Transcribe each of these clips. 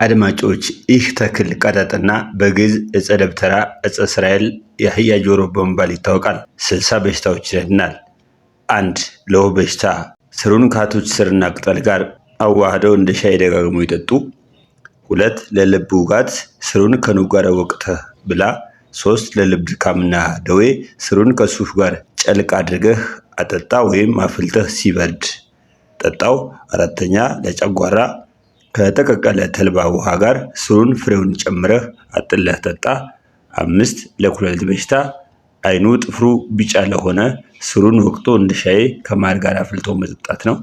አድማጮች፣ ይህ ተክል ቀጠጥና በግዕዝ ዕፀ ደብተራ፣ ዕፀ እስራኤል፣ የአህያ ጆሮ በመባል ይታወቃል። 60 በሽታዎች ይድናል። 1. ለወፍ በሽታ ስሩን ከአቶች ስርና ቅጠል ጋር አዋህደው እንደ ሻይ ደጋግመው ይጠጡ። 2. ለልብ ውጋት ስሩን ከኑግ ጋር ወቅተህ ብላ። 3. ለልብ ድካምና ደዌ ስሩን ከሱፍ ጋር ጨልቅ አድርገህ አጠጣ ወይም አፍልተህ ሲበርድ ጠጣው። 4ኛ ለጨጓራ ከተቀቀለ ተልባ ውሃ ጋር ስሩን ፍሬውን ጨምረህ አጥለህ ጠጣ። 5. ለኩላሊት በሽታ አይኑ ጥፍሩ ቢጫ ለሆነ ስሩን ወቅጦ እንደ ሻይ ከማር ጋር አፍልቶ መጠጣት ነው።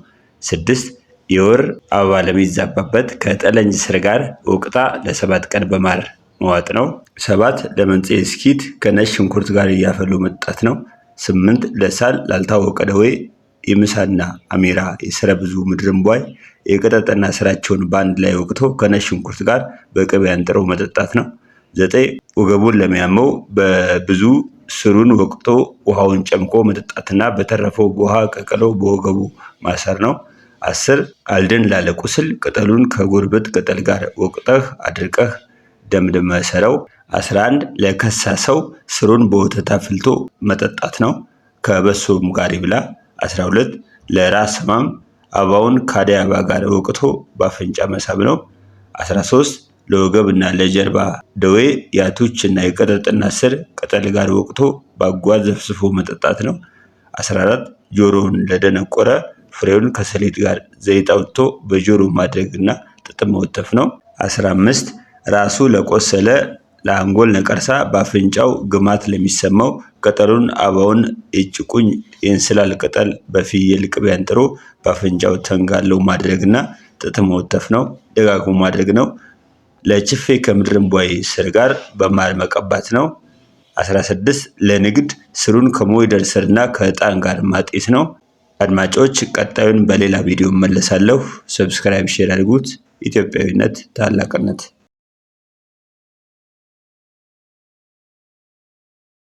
6. የወር አበባ ለሚዛባበት ከጠለንጅ ስር ጋር ወቅጣ ለ7 ቀን በማር መዋጥ ነው። 7. ለመንጽሔ ስኪት ከነጭ ሽንኩርት ጋር እያፈሉ መጠጣት ነው። 8. ለሳል ላልታወቀ ደዌ የምሳና አሜራ የስረ ብዙ ምድር እምቧይ የቀጠጠና ስራቸውን በአንድ ላይ ወቅቶ ከነጭ ሽንኩርት ጋር በቅቤ አንጥሮ መጠጣት ነው። 9. ወገቡን ለሚያመው በብዙ ስሩን ወቅቶ ውሃውን ጨምቆ መጠጣትና በተረፈው በውሃ ቀቅሎ በወገቡ ማሰር ነው። 10. አልድን ላለ ቁስል ቅጠሉን ከጉርብጥ ቅጠል ጋር ወቅጠህ አድርቀህ ደምድመህ ሰረው። 11. ለከሳ ሰው ስሩን በወተት አፍልቶ መጠጣት ነው። ከበሶም ጋር ይብላ። 12. ለራስ ህመም አበባውን ከአደይ አበባ ጋር ወቅቶ በአፍንጫ መሳብ ነው። 13. ለወገብ እና ለጀርባ ደዌ የአቶች እና የቀጠጥና ስር ቅጠል ጋር ወቅቶ በአጓዝ ዘፍዝፎ መጠጣት ነው። 14. ጆሮውን ለደነቆረ ፍሬውን ከሰሊጥ ጋር ዘይት አውጥቶ በጆሮ ማድረግና ጥጥ መወተፍ ነው። 15. ራሱ ለቆሰለ ለአንጎል ነቀርሳ በአፍንጫው ግማት ለሚሰማው ቅጠሉን አበባውን የጭቁኝ የእንስላል ቅጠል በፍየል ቅቤ አንጥሮ በአፍንጫው ተንጋለው ማድረግና ጥጥ መወተፍ ነው። ደጋግሞ ማድረግ ነው። ለችፌ ከምድር እምቧይ ስር ጋር በማር መቀባት ነው። 16. ለንግድ ስሩን ከሞይደር ስርና ከዕጣን ጋር ማጤስ ነው። አድማጮች፣ ቀጣዩን በሌላ ቪዲዮ እመለሳለሁ። Subscribe፣ share አድርጉት። ኢትዮጵያዊነት ታላቅነት።